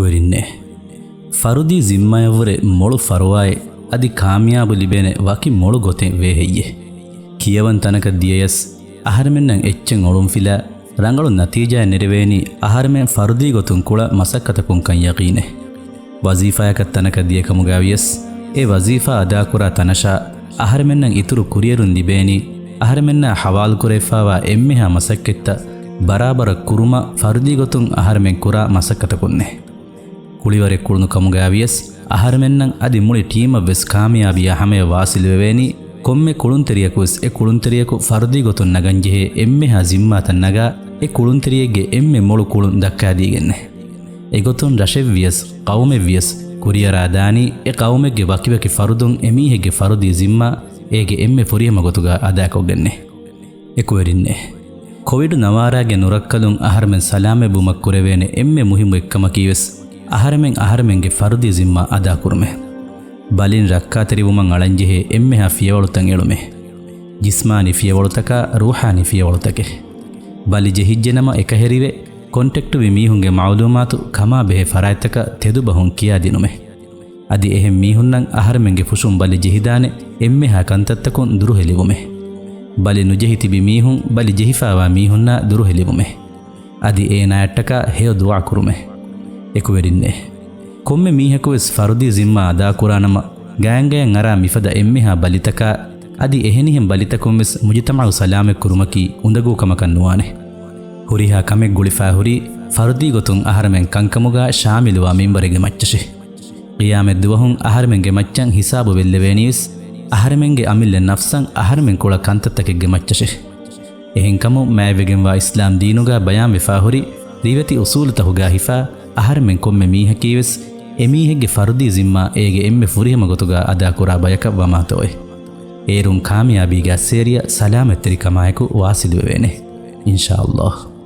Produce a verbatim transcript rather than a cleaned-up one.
ވެރިންނޭ. ފަރުދީ ޒިންމާޔަށްވުރެ މޮޅު ފަރުވާއެއް އަދި ކާމިޔާބު ލިބޭނެ ވަކި މޮޅު ގޮތެއް ވޭ ހެއްޔޭ؟ ކިޔަވަން ތަނަކަށް ދިޔަޔަސް، އަހަރެމެންނަށް އެއްޗެއް އޮޅުންފިލާ، ރަނގަޅު ނަތީޖާއެއް ނެރެވޭނީ އަހަރެމެން ފަރުދީ ގޮތުން ކުޅަ މަސައްކަތަކުން ކަން ޔަގީނޭ. ވަޒީފާޔަކަށް ތަނަކަށް ދިޔަ ކަމުގައިވިޔަސް، އެ ވަޒީފާ އަދާކުރާ ތަނަށާ އަހަރެމެންނަށް އިތުރު ކުރިއެރުން ލިބޭނީ، އަހަރެމެންނާ ހަވާލުކުރެވިފާވާ އެންމެހާ މަސައްކަތްތައް ބަރާބަރަށް ކުރުމަށް ފަރުދީ ގޮތުން އަހަރެމެން ކުރާ މަސައްކަތަކުންނޭ. ކުޅިވަރެއް ކުޅުނު ކަމުގައިވިޔަސް، އަހަރެމެންނަށް އަދި މުޅި ޓީމަށްވެސް ކާމިޔާބީއާ ހަމަޔަށް ވާސިލުވެވޭނީ، ކޮންމެ ކުޅުންތެރިޔަކުވެސް އެ ކުޅުންތެރިޔަކު ފަރުދީ ގޮތުން ނަގަންޖެހޭ އެންމެހާ ޒިންމާތައް ނަގާ، އެ ކުޅުންތެރިއެއްގެ އެންމެ މޮޅު ކުޅުން ދައްކާދީގެންނޭ. އެގޮތުން ރަށެއްވިޔަސް، ޤައުމެއްވިޔަސް، ކުރިއަރާ ދާނީ އެ ޤައުމެއްގެ ވަކިވަކި ފަރުދުން އެމީހެއްގެ ފަރުދީ ޒިންމާ އޭގެ އެންމެ ފުރިހަމަ ގޮތުގަ އަދާކޮށްގެންނޭ. އެކުވެރިންނޭ. ކޮވިޑު ނަވާރާގެ ނުރައްކަލުން އަހަރެމެން ސަލާމަތްވުމަށް ކުރެވޭނެ އެންމެ މުހިއްމު އެއްކަމަކީވެސް، އަހަރެމެން އަހަރެމެންގެ ފަރުދީ ޒިންމާ އަދާކުރުމޭ. ބަލިން ރައްކާތެރިވުމަށް އަޅަންޖެހޭ އެންމެހާ ފިޔަވަޅުތައް އެޅުމޭ. ޖިސްމާނީ ފިޔަވަޅުތަކާ، ރޫޙާނީ ފިޔަވަޅުތަކެއް. ބަލި ޖެހިއްޖެނަމަ އެކަހެރިވެ، ކޮންޓެކްޓުވި މީހުންގެ މަޢުލޫމާތު ކަމާބެހޭ ފަރާތްތަކަށް ތެދުބަހުން ކިޔާދިނުމޭ. އަދި އެހެން މީހުންނަށް އަހަރެމެންގެ ފުށުން ބަލި ޖެހިދާނެ އެންމެހާ ކަންތައްތަކުން ދުރުހެލިވުމޭ. ބަލި ނުޖެހި ތިބި މީހުން ބަލި ޖެހިފާވާ މީހުންނާ ދުރުހެލިވުމޭ. އަދި އޭނާއަށްޓަކާ ހެޔޮ ދުޢާ ކުރުމޭ. އެކުވެރިންނޭ. ކޮންމެ މީހަކުވެސް ފަރުދީ ޒިންމާ އަދާކުރާނަމަ، ގާތްގައި އަރާ މިފަދަ އެންމެހާ ބަލިތަކާ އަދި އެހެނިހެން ބަލިތަކުންވެސް މުޖުތަމަޢު ސަލާމަތް ކުރުމަކީ އުނދަގޫ ކަމަކަށް ނުވާނެ. ހުރިހާ ކަމެއް ގުޅިފާ ހުރީ ފަރުދީ ގޮތުން އަހަރެމެން ކަންކަމުގަ ޝާމިލުވާ މިންވަރެއްގެ މައްޗަށޭ. ޤިޔާމަތްދުވަހުން އަހަރެމެންގެ މައްޗަށް ހިސާބު ބެއްލެވޭނީވެސް، އަހަރެމެންގެ އަމިއްލަ ނަފްސަށް އަހަރެމެން ކުޅަ ކަންތައްތަކެއްގެ މައްޗަށޭ. އެހެންކަމުން މާތްވެގެންވާ އިސްލާމް ދީނުގަ ބަޔާންވެފާ ހުރި ރިވެތި އުސޫލުތަކުގަ ހިފާ، އަހަރެމެން ކޮންމެ މީހަކީވެސް އެމީހެއްގެ ފަރުދީ ޒިންމާ އޭގެ އެންމެ ފުރިހަމަ ގޮތުގަ އަދާކުރާ ބަޔަކަށް ވަމާތޯއޭ. އޭރުން ކާމިޔާބީގެ އައްސޭރިއަށް ސަލާމަތްތެރިކަމާއެކު ވާސިލުވެވޭނެ. އިންޝާﷲ.